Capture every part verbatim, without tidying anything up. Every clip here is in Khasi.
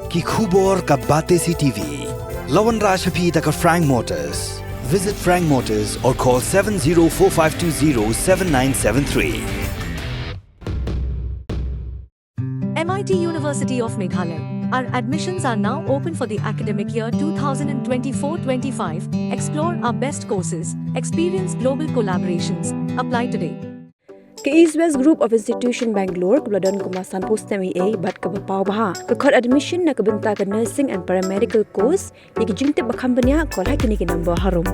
Ki khubor ka Batesi T V. La wanrah sha phi da ka Frank Motors. Visit Frank Motors or call seven zero four five two zero seven nine seven three. M I T University of Meghalaya. Our admissions are now open for the academic year two thousand twenty-four twenty-five. Explore our best courses, experience global collaborations. Apply today. Ka East West Group of Institution Bangalore kaba la don kumba sanphew snem eiei bad kaba paw bha ka khot admission na ka bynta ka nursing and paramedical course. Ïa ki jingtip ba kham bniah, call ha kine ki number harum.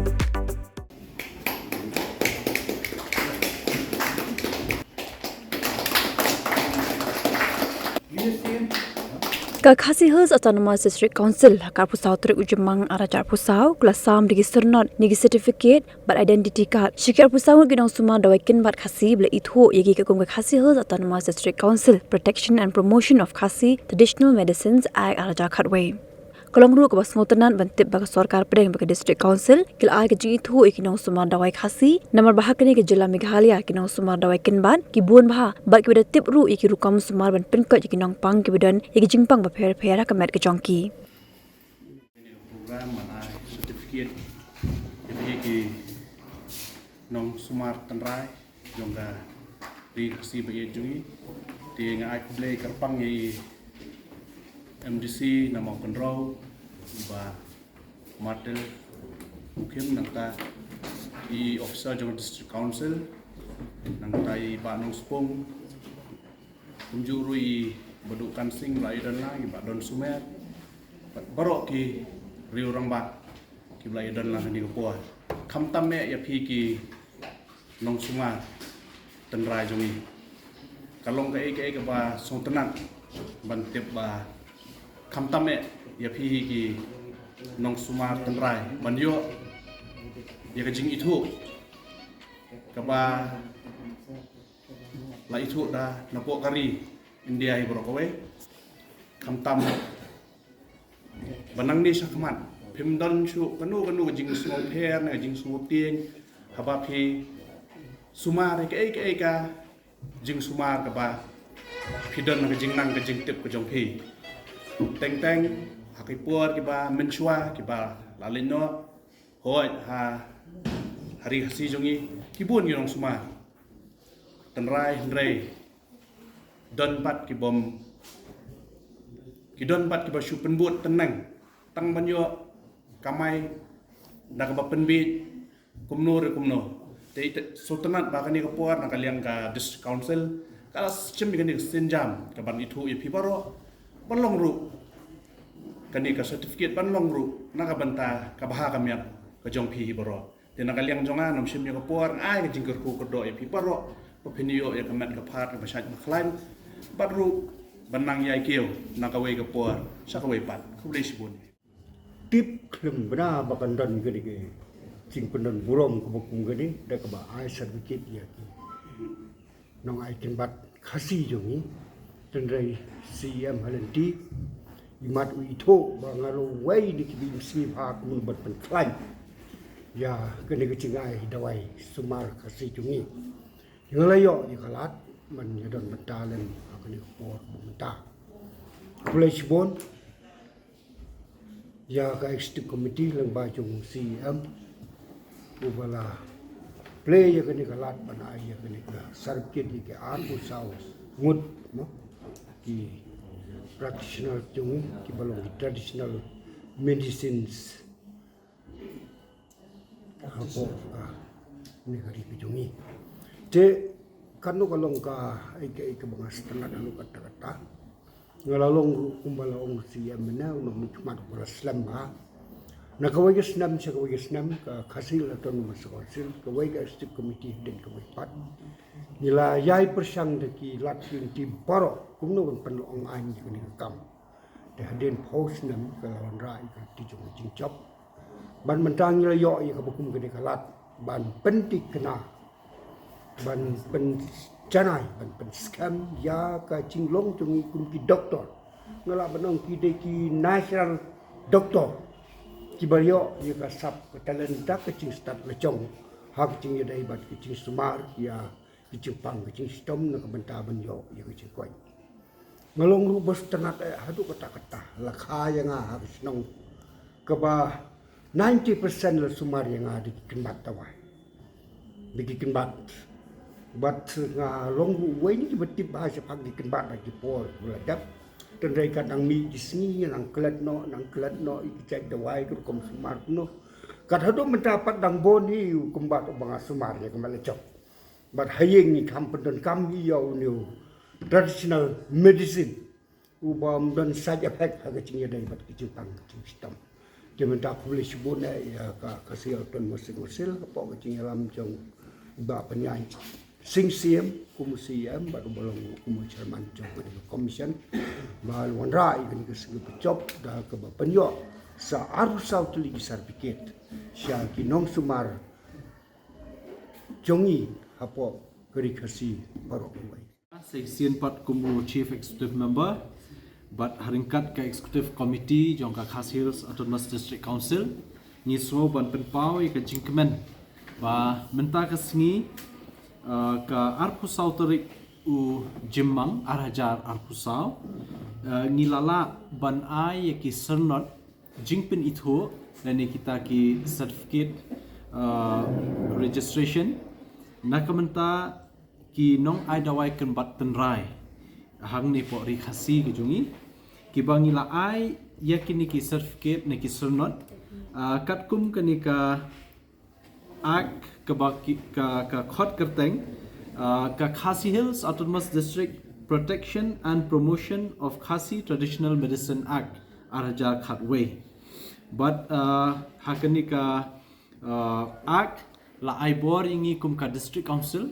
Ka Khasi Hills Autonomous District Council ha ka arphew saw tarik u Jymmang arhajar arphew saw ka la sam da ki syrnod ne ki certificate bad identity card sha ki arphew saw ngut ki nongsumar dawai kynbat Khasi ba la ithuh ïa ki kum ka Khasi Hills Autonomous District Council Protection and Promotion of Khasi Traditional Medicines Act arhajar khatwei. Ka long ruh kaba sngewtynnat ban tip ba ka sorkar pdeng bad ka District Council ki la ai ka jingithuh ïa ki nongsumar dawai Khasi, namar ba ha kane ka jylla Meghalaya ki nongsumar dawai kynbat ki bun bha bad kiba da tip ruh ïa ki rukom sumar ban pynkhiah ïa ki nongpang kiba don ïa ki jingpang bapher bapher ha ka met ka jong ki. Program ban ai certificate ïa ki nongsumar tynrai jong ka ri Khasi ba ïeit jong ngi. Te nga ai khublei kyrpang ïa i M D C na Mawkynrew, i Bah Martel Mukhim, nangta i officer jong District Council, nangta i Bah Nongspung, kumjuh ruh i Bah Dukan Singh ba la ïadon lang, i Bah Don Sumer, bad baroh ki riew rangbah kiba la ïadon lang ha kane ka por. Khamtam eh ïa phi ki nongsumar tynrai jong ngi. Ka long kaei kaei kaba sngewtynnat ban tip ba khamtam eh ïa phi ki nongsumar tynrai ban ïoh ïa ka jingithuh kaba la ithuh da napoh ka ri India hi baroh kawei. Khamtam ba nangne shakhmat phim don shuh kano kano ka jingsngewpher ne ka jingsngewtieng haba phi sumar ïa kaei kaei ka jingsumar kaba phi don ha ka jingnang ka jingtip ka jong phi. Teng teng ha ki por kiba mynshuwa kiba la leit noh, hooid ha, ha ri Khasi jong ngi ki bun ki nongsumar tynrai, hynrei don pat ki bym, ki don pat kiba shu pynbud tynrai tang ban ïoh kamai da kaba pynbiej kumno re kumno. Te, te sngewtynnat ba kane ka por na ka liang ka District Council ka la shim ïa kane ka sienjam kaban ithuh ïa phi baroh, ban long ruh kane ka certificate, ban long ruh na ka bynta ka bha ka miat ka jong phi hi baroh. Te na ka liang jong nga, ngam shim ïa ka por, nga ai ka jingkyrkhu kyrdoh ïa phi baroh ba phin ïoh ïa ka met ka phad kaba shait ba khlaiñ, bad ruh ban nang ïai kiew na kawei ka por sha kawei pat. Khublei shibun. Tip khlem bna ba kan don kane ka jingpyndon burom kaba kum kane da kaba ai certificate ïa ki nongai kynbat Khasi jong ngi. Tynrai C M ha lynti, imat u ithuh ba nga ruh uwei na ki bym sngewbha kumno ban pynkhlaiñ ïa kane ka jingai dawai sumar Khasi jong ngi. Nga la ïoh ïa ka lad ban ïadon bynta lem ha kane ka por ba mynta. Khublei shibun ïa ka executive committee lyngba jong C M uba la plie ïa kane ka lad ban ai ïa kane ka certificate ïa ki arphew saw ngut, no, ki practitioner jong ngi kiba long ki traditional medicines hapoh kane ka ri ka jong ngi. Te kano ka long kaei kaei kaba nga sngewtynnat haduh katta katta. Nga la long ruh kumba la ong C M mynne, u nongmihkhmat uba la slem bha. Na kawei ka snem sha kawei ka snem ka Khasi Hills Autonomous Council, kawei ka executive committee hadien kawei pat, ngi la ïai pyrshang da ki lad ki lynti baroh kumno ban pynlong aiñ ïa kane ka kam. Te hadien phew snem ka la wanrah ïa ka lynti jong ka jingjop. Bad mynta ngi la ïoh ïa kaba kum kane ka lad ban pynthikna, ban pynjanai, ban pynskhem ïa ka jinglong jong ngi kum ki doktor. Nga lah ban ong ki dei ki natural doctor kiba ïoh ïa ka sap ka talent da ka jingstad la jong ha ka jingïadei bad ka jingsumar ïa ka jingpang ka jingshitom na ka bynta ban ïoh ïa ka jingkoit. Nga long ruh ba sngewtynnat eh haduh katta katta, la kha ïa nga ha ka shnong kaba ninety percent la sumar ïa nga da ki kynbat dawai, da ki kynbat. Bad nga long ruh uwei na kiba tip bha shaphang ki kynbat ha ki por ba la dep. Hynrei kat nang mih ki sngi nang klet noh, nang klet noh ïa ki jait dawai ki rukom sumar kumno. Kat haduh mynta pat dang bun hi u kynbat uba nga sumar ïa ka met la jong. Bad ha ïing ngi kham pyndonkam hi ïa une u traditional medicine uba ym don side effect ha ka jingïadei bad ka jingpang ka jingshitom. Te mynta khublei shibun eh ïa ka Khasi Autonomous District Council hapoh ka jingïalam jong i Bah Pynïaid Sing Syiem kum u C E M bad uba long kum u chairman jong kane ka commission ba la wanrah ïa kane ka sngi ba jop da kaba pynïoh sa arphew saw tylli ki certificate sha ki nongsumar jong ngi hapoh ka Ri Khasi baroh kawei. Sa shisien pat kum u Chief Executive Member bad ha ryngkat ka Executive Committee jong ka Khasi Hills Autonomous District Council, ngi sngew ban pynpaw ïa ka jingkmen ba mynta ka sngi, ah, ka arphew saw tarik u Jymmang ar hajar arphew saw, ah, ngi la lah ban ai ïa ki syrnod jingpynithuh lane kita ki certificate, ah, registration na ka bynta ki nong ai dawai kynbat tynrai hangne hapoh Ri Khasi ka jong ngi, kiba ngi la ai ïa kine ki certificate ne ki syrnod, ah, katkum kane ka Act kaba ki, ka, ka khot kyrteng, ah, ka Khasi Hills Autonomous District Protection and Promotion of Khasi Traditional Medicine Act ar hajar khatwei. Bad, ah, ha kane ka, ah, Act la ai bor ïa ngi kum ka District Council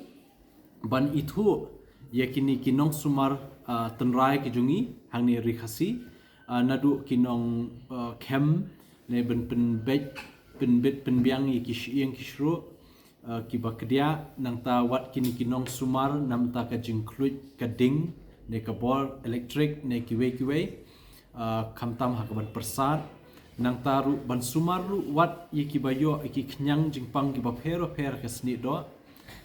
ban ithuh ïa kine ki nongsumar, ah, tynrai ki jong ngi hangne Ri Khasi, ah, naduh ki nong, ah, khem ne ban pynbeit, pynbeit pynbiang ïa ki shyieng ki shruh, ah, kiba khyndiat, nangta wat kine ki nongsumar namar ka jingkhluit ka ding ne ka bor elektrik ne kiwei kiwei, ah, khamtam ha kaban pyrsad, nangta ruh ban sumar ruh wat ïa kiba ïoh ïa ki khñiang jingpang kiba pher bapher ha ka snieh doh,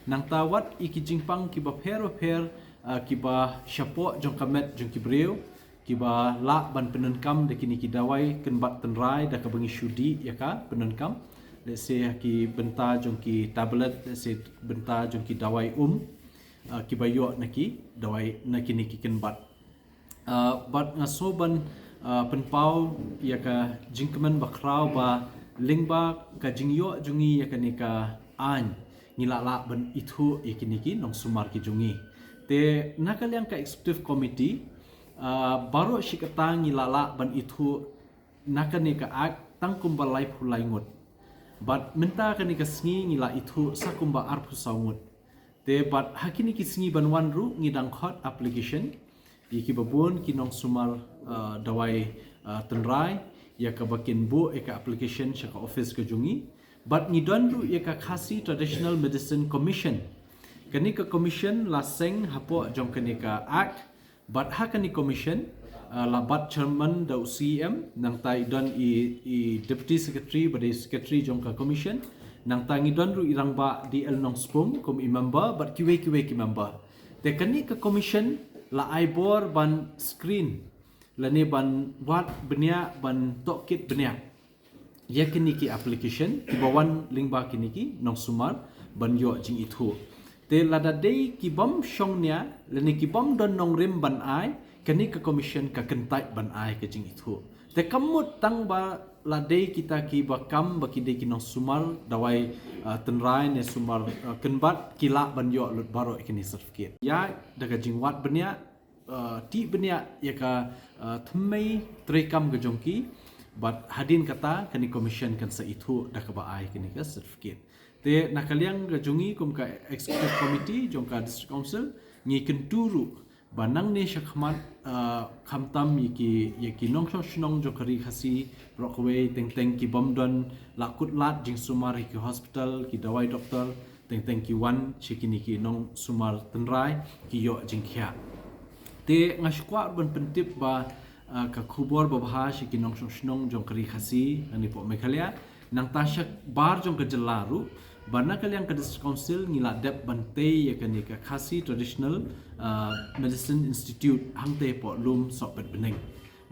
nangta wat ïa ki jingpang kiba pher bapher, ah, kiba shapoh jong ka met jong ki briew, kiba lah ban pyndonkam da kine ki dawai kynbat tynrai da kaba ngi shu dih ïa ka pyndonkam. Lehse ha ki bynta jong ki tablet, lehse bynta jong ki dawai um, ah, kiba ïoh na ki dawai na kine ki kynbat. Ah, bad nga sngew ban, ah, pynpaw ïa ka jingkmen bakhraw ba lyngba ka jingïoh jong ngi ïa kane ka aiñ ngi la lah ban ithuh ïa kine ki nongsumar ki jong ngi. Te na ka liang ka Executive Committee, ah, baroh shi katta ngi la lah ban ithuh na kane ka Act tang kumba laiphew lai ngut. Bad mynta kane ka sngi ngi la ithuh sa kumba arphew saw ngut. Te bad ha kine ki sngi ban wan ruh ngi dang khot application ïa kiba bun ki nongsumar, ah, dawai, ah, tynrai ïa kaba kin buh ïa ka application sha ka office ka jong ngi. Bad ngi don ruh ïa ka Khasi Traditional Medicine Commission. Kane ka commission la seng hapoh jong kane ka Act. Bad ha kane commission, ah, la bat chairman da u C E M, nangta i don i, i deputy secretary bad i secretary jong ka commission, nangta ngi don ruh i rangbah D L Nongspung kum i member bad kiwei kiwei ki member. Te kane ka commission la ai bor ban screen lane ban wad bniah, ban tohkit bniah ïa kine ki application kiba wan lyngba kine ki nongsumar ban ïoh jingithuh. Te lada dei ki bym shong nia lane ki bym don nongrim ban ai, kane ka commission ka kyntait ban ai ka jingithuh. Te kam mut tang ba la dei kita kiba kam ba ki dei ki nongsumar dawai, ah, tynrai ne sumar, ah, kynbat ki lah ban ïoh lut baroh ïa kine certificate. Ïa da ka jingwad bniah, ah, tih bniah ïa ka, ah, thymmei treikam ka jong ki, bad hadien kata kane commission kan sa ithuh da kaba ai kane ka certificate. Te na ka liang ka jong ngi kum ka executive committee jong ka District Council, ngi kyntu ruh ba nangne shakhmat, ah, khamtam ïa ki, ïa ki nongshong shnong jong ka Ri Khasi baroh kawei, teng teng ki bym don la kut lad jingsumar ha ki hospital, ki dawai doktor, teng teng ki wan sha kine ki nongsumar tynrai ki ïoh jingkhiah. Te nga sngewkwah ban pyntip ba, ah, ka khubor babha sha ki nongshong shnong jong ka Ri Khasi hangne hapoh Meghalaya, nangta shabar jong ka jylla ruh, Bad na ka liang ka District Council ngi la dep ban tei ïa kane ka Khasi Traditional, uh, Medicine Institute hangtei hapoh Lum Sohpetbneng.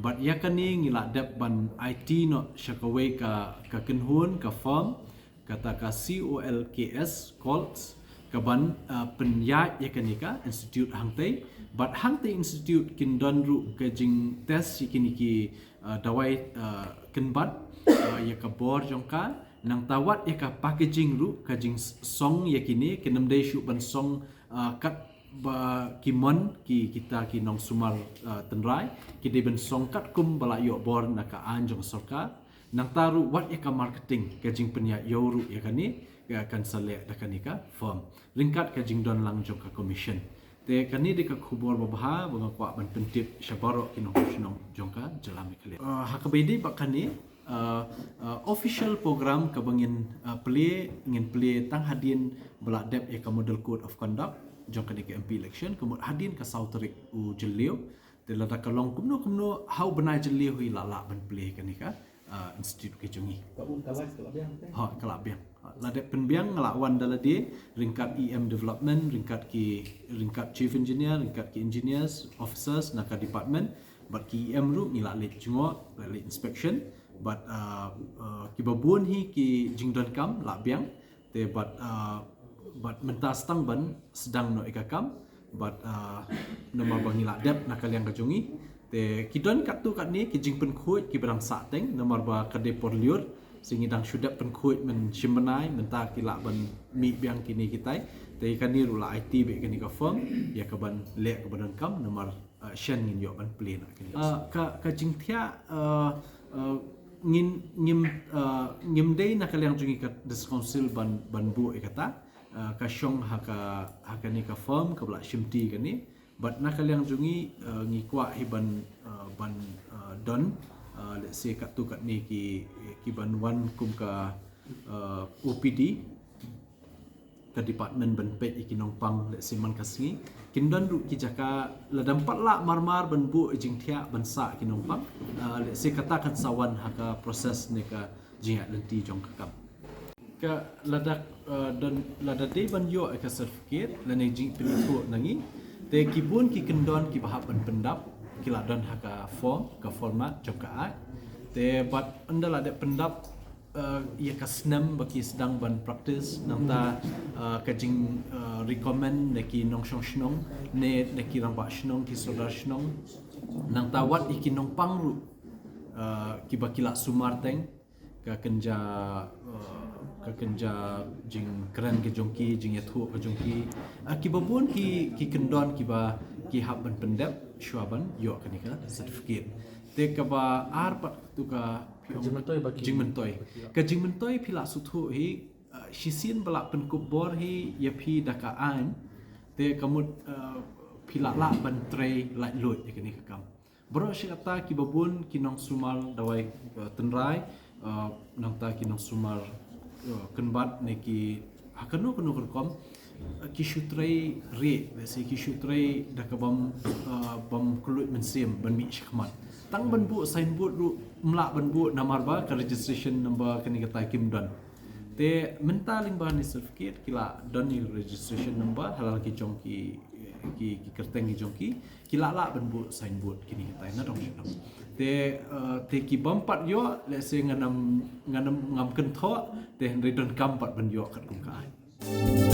Bad ïa kane ngi la dep ban aiti noh sha kawei ka, ka kynhun, ka firm, kata ka C O L K S, Colts, ka ban, uh, pynïaid ïa kane ka institute hangtei. Bad hangtei institute kin don ruh ka jingtest ïa kine ki, uh, dawai, uh, kynbat, uh, ïa ka bor jong ka, nangta wat ïa ka packaging ruh, ka jingsong ïa kine, kin ym dei shuh ban song, uh, kat ba ki mon, ki, kita ki nongsumar, uh, tynrai, ki dei ban song katkum ba la ïoh bor na ka aiñ jong sorkar. Nangta ruh wat ïa ka marketing, ka jingpynïaid ïew ruh ïa kane, ïa kan sa leh da kane ka firm. Ryngkat ka jingdon lang jong ka commission. Te kane dei ka khubor babha ba nga kwah ban pyntip sha baroh ki nongshong shnong jong ka jylla Meghalaya. Uh, ha kaba ïadei bad kane, uh, uh, official program kaba ngin, uh, plie, ngin plie tang hadien ba la dep ïa ka model code of conduct jong kane ka M P election, ka mut hadien ka saw tarik u Jylliew. Te lada ka long kumno kumno ha u bnai Jylliew hi la lah ban plie kane ka, uh, institute ka jong ngi. Ka un ka live ka la biang te? Ha, ka la biang. Ha, la dep pynbiang, nga la wan da lade ryngkat E M Development, ryngkat ki, ryngkat Chief Engineer, ryngkat ki engineers, officers na ka department, bad ki E M ruh ngi la leit jngoh, la leit inspection, bad, uh, uh, kiba bun hi ki jingdonkam la biang. Te bad, uh, bad mynta stang ban sdang noh ïa ka kam, bad, uh, namar ba ngi la dep na ka liang ka jong ngi. Te ki don katto katne ki jingpynkhuid kiba dang sahteng, namar ba ka dei por lyiur, te ngi dang shu dep pynkhuid myn shim bnai, mynta ki lah ban mih biang kine kitai. Te kane ruh la aiti beit kane ka firm ïa ka ban leh kaba donkam, namar, uh, shen ngin ïoh ban plie na kane. Uh, ka, ka jingthiah, uh, uh, ngin, ngim, uh, ngim dei na ka liang jong ngi ka District Council ban, ban buh ïa kata, uh, ka shong ha ka, ha kane ka firm kaba la shimti kane. Bad na ka liang jong ngi, uh, ngi kwah hi ban, uh, ban, uh, don, uh, let's say katto katne ki, ki ban wan kum ka, uh, O P D, ka department ban peit ïa ki nongpang, let's say man ka sngi. Kin don ruh ki jaka, lada ym pat lah marmar ban buh ïa jingthiah ban sah ki nongpang, uh, let's say kata kan sa wan ha ka process ne ka jingïaid lynti jong ka kam. Ka lada, uh, don, lada dei ban ïoh ïa ka certificate lane jingpynithuh na ngi, te ki bun ki kyndon kiba hap ban pyndap ki la don ha ka form, ka format jong ka Act. Te bad ynda la dep pyndap, uh, ïa ka snem ba ki sdang ban practice, nangta, uh, ka jing, uh, recommend na ki nongshong shnong ne na ki rangbah shnong, ki sordar shnong, nangta wat ïa ki nongpang ruh, uh, kiba ki la sumar teng, ka kynja, uh, ka kynja jingkren ka jong ki, jingïathuh ka jong ki. Uh, kiba bun ki, ki kyndon kiba ki hap ban pyndep shuwa ban ïoh kane ka certificate. Te kaba ar pat tu ka jingmyntoi ba ki, jingmyntoi. Ka jingmyntoi phi la sngewthuh hi, uh, shisien ba la pynkup bor hi ïa phi da ka aiñ, te ka mut, uh, phi la lah ban trei laitluid ïa kane ka kam. Baroh shi katta kiba bun ki nongsumar dawai, uh, tynrai, uh, nangta ki nongsumar, uh, kynbat ne ki ha kano kano ka rukom, uh, ki shu trei rieh, let's say ki shu trei da ka bym, uh, bym kylluid mynsiem ban mih shakhmat. Tang ban buh signboard ruh ym lah ban buh namar ba ka registration number kane katai kim don. Te mynta lyngba ne certificate ki la don ne registration number ha la ki jong ki, ki, ki kyrteng ki jong ki, ki la lah ban buh signboard kine kitai na dong sha dong. Te, uh, te ki bym pat ïoh, let's say ngan ym, ngan ym, ngam kynthoh, te hynrei donkam pat ban ïoh katkum ka aiñ.